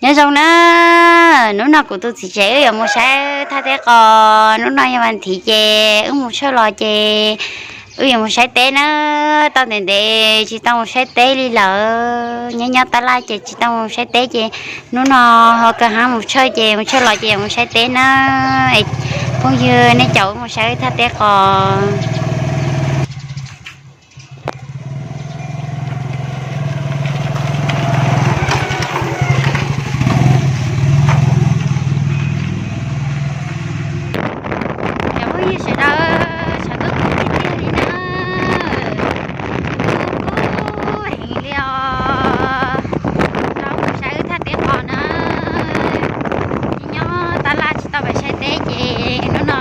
Nyob zoo na, hnub no kuv tus txiv tsev wb yuav mus saib thaj teb qos. Hnub no yog vas thiv ces wb mus tshawj los ces wb yuav mus saib teb na. Tau ntev ntev tsis tau mus saib teb li lawm, nyob nyob tab laj ces tsis tau mus saib teb ces hnub no ho kawg hab mus tshawj ces mus tshawj los ces mus saib teb na. Phooj ywg nej caum wb mus saib wb thaj teb qos. Cov phooj ywg sawv daws, tshav kub kub tiag tiag li na, kub kub heev li os. Rov mus saib wb thaj teb qos na. Tsis nyob tab laj tsis tau pais saib teb ces hnub no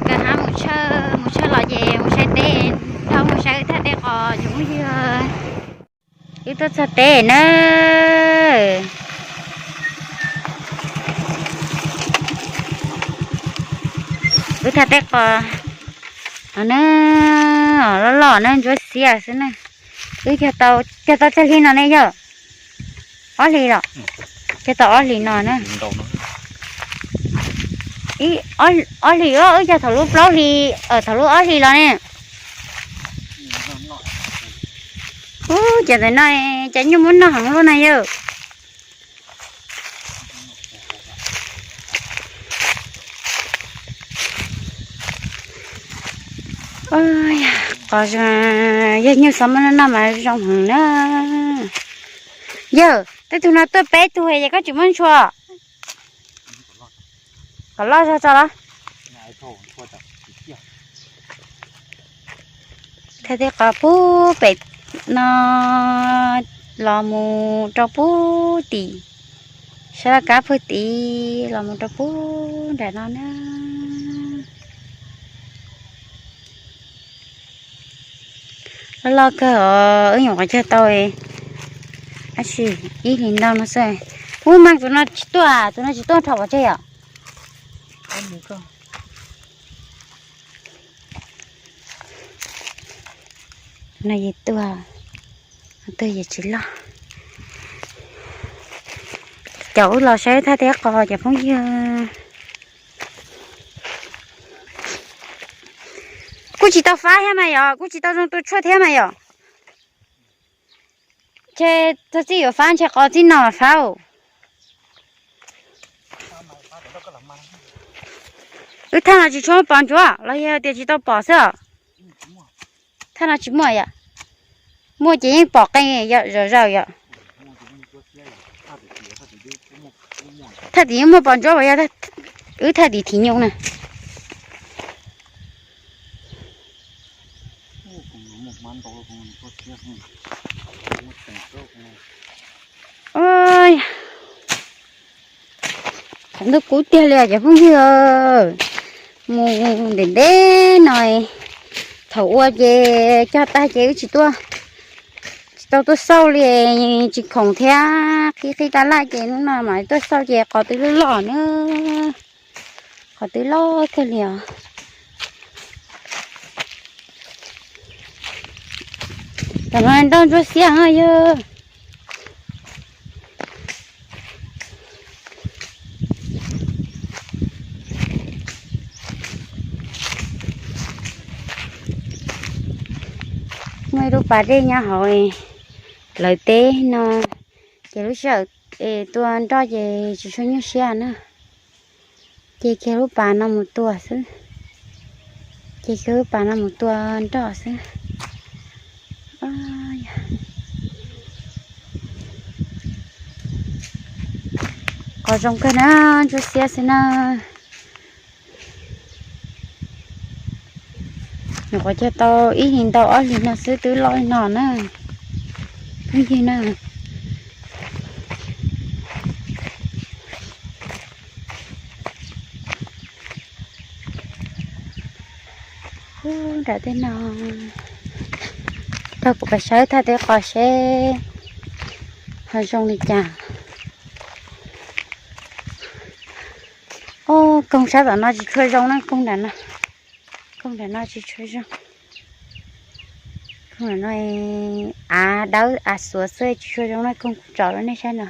kawg hab mus tshawj, mus tshawj los ces mus saib teb, rov mus saib wb thaj teb qos cov phooj ywg. Wb tuaj txog teb na. Wb thaj teb qos no na, loj loj na, ntsuab xiab xwb na. Wb cog tau, cog tau tsawg hli no ne yog? Ob hlis los? Cog tau ob hlis no na. Ob hlis, wb cog thaum lub plaub hlis, thaum lub ob hlis los ne. Ub, cov ntawm no cas nyuaj muab noj heev luaj na yawg. Qos yog nyuj xov muab noj mas zoo heev na. Yawg, tej tug no tuaj peb tug es koj tsis muab ntshua. Kom loj zog tso los. Thaj teb qos pub pem no los mus rau pub tim, sab laj kab pug tid los mus rau pub nram no na. Loj loj kawg os, wb nyuam qhuav cog tau tab sis ib hlis ntau no xwb. Ub, mas tus no tsis tuaj, tus no tsis tuaj rho pov tseg yom? No yog tuag, tuag yog tsis loj. Caum wb los saib thaj teb qos cov phooj ywg. Kuj tsis tau fab thiab mas yom, kuj tsis tau zoo tua tshuaj thiab mas yom. Ntshe txog txij yuav fab ntshe qos txij no fab. Wb thaj no tsis tshua muaj pos ntsuab los yog tias tsis tau pom xwb os? Thaj no tsis muaj yom? Muaj ces yeej pom qeej yom, zom zaws yom. Thaj tim yeej muaj pos ntsuab as yog wb thaj tim thim nyuj na. Tshav ntuj kub tiag li os cov phooj ywg. Mus ntev ntev no, thaum ua ces cog tag ces wb tsis tuaj, tsis tau tuaj xauj li, tsis khoom thiab, qhib qhib tab laj ces hnub no mam tuaj xauj ces qos twb loj loj na. Qos twb loj kawg li os. Tam no nroj ntsuab xiab yog. Muaj ib lub pas dej nyob hauv lawv teb no, ces lub sij hawm es tua nroj ces tsis tshua nyuaj siab na. Ces kiag lub pas no mus tua xwb. Ces kiag lub pas no mus tua nroj xwb. Qos zoo kawg na, ntsuab xiab xwb na. Nyuam qhuav cog tau ib hlis ntau ob hlis no xwb twb loj li no na. Phooj ywg na. Ub, nram tej no, rau kuv pais saib thaj teb qos seb ho zoo li cas. Ub, koog sab tom no tsis tshua zoo na, koog nram no, koog nram no tsis tshua zoo. Koog nram no av dawb av xuav xwb tsis tshua zoo na, koog kuv tsom rau nej saib no.